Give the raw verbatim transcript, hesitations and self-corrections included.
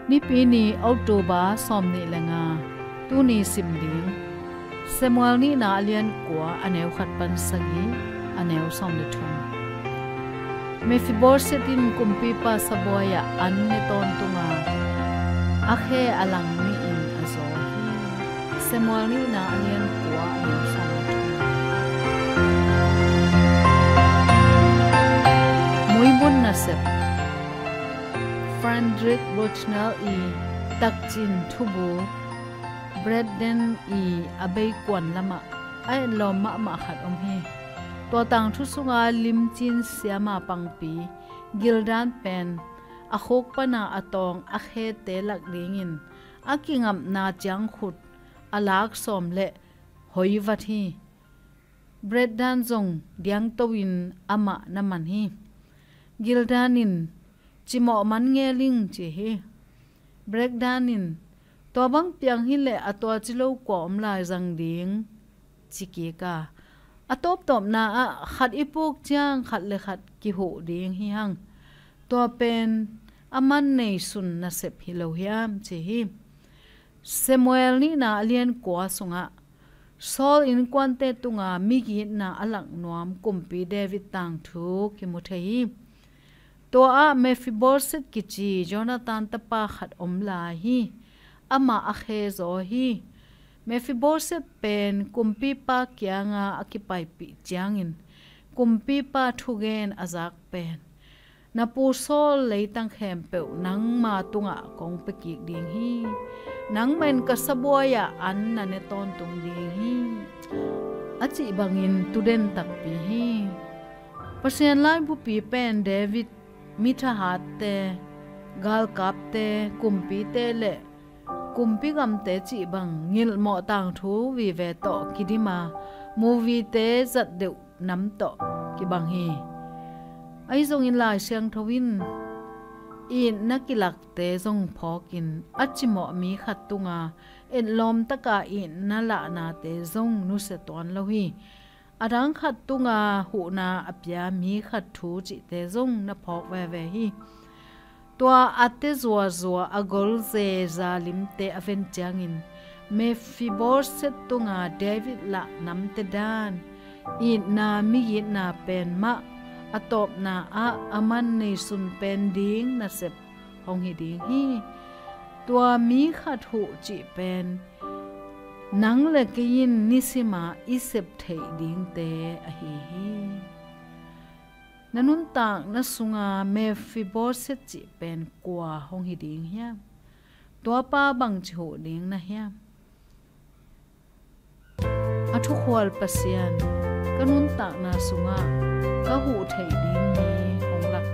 Nipi ni, October sawmnih le nga. Tuni sim ding Samuel nihna a lian kua, a neu khat pan sagih, a neu sawm le thum. Mephibosheth in kumpipa sabuai-ah an ne tawntunga a khe a lang nihin a zaw hi. Samuel nihna a lian kua, a neu sawm le thum. Muibun nasep. Frederick Bucknell i takcin thubu, Brandon i a beikuan lamah a etlawm mahmah khat om hi. Tua tangthu sunga limcin siama pangpi Gildan pen a khuk pana a tawng a khete lak dingin a kingapna ciangkhut a lak sawm le hoi vat hi. Brandon zong diangto-in amah na man hi. Gildan in, "Cimawh man ngeling," ci hi. Brandon in, "Tua bang piang hileh a tuaci lo kua om lai zang ding?" ci kik a, "A tawptawpna ah khat i puk ciang khat le khat kihuh ding hi hang. Tua pen a man neisun nasep hi lo hiam?" ci hi. Samuel nihna a lian kua sungah Saul innkuante tunga migitna a lak nuam kumpi David tangthu kimu thei hi. Tua ah Mephibosheth kici Jonathan tapa khat om lai hi. Amah a khe zaw hi. Mephibosheth pen kumpipa kianga a kipaipih ciangin kumpipa thugen a zak pen, "Na pu Saul leitang khempeuh nangma tungah kong pia kik ding hi. Nangmah in ka sabuai-ah an na ne tawntung ding hi," a cih bangin tu den takpi hi. Pasian laibupi pen David mithahatte, galkapte, kumpite le kumpi gamte cih bang ngilhmawh tangthu vive tawh kidim a, movie-te zat deuh nam tawh kibang hi. Ahi zongin Lai Siangtho in itna kilakte zong phawkin a cimawh mi khat tunga etlawm taka itna lahnate zong nusia tuan lo hi. A dang khat tunga huhna a pia mi khat thu cihte zong na phawk veve hi. Tua a te zuazua a gol zeza limte a ven ciangin Mephibosheth tunga David lah namte dan itna migitna pen mah a tawpna ah a man neisun pen ding nasep hong hi ding hi. Tua mi khat huh cih pen nang le kei in nisima i sep theih dingte ahi hi. Na nuntakna sunga Mephibosheth cih pen kua hong hi ding hiam? Tuapa bangci huh ding na hiam? A thukhual Pasian, ka nuntakna sungah ka huh theih ding mi hong lak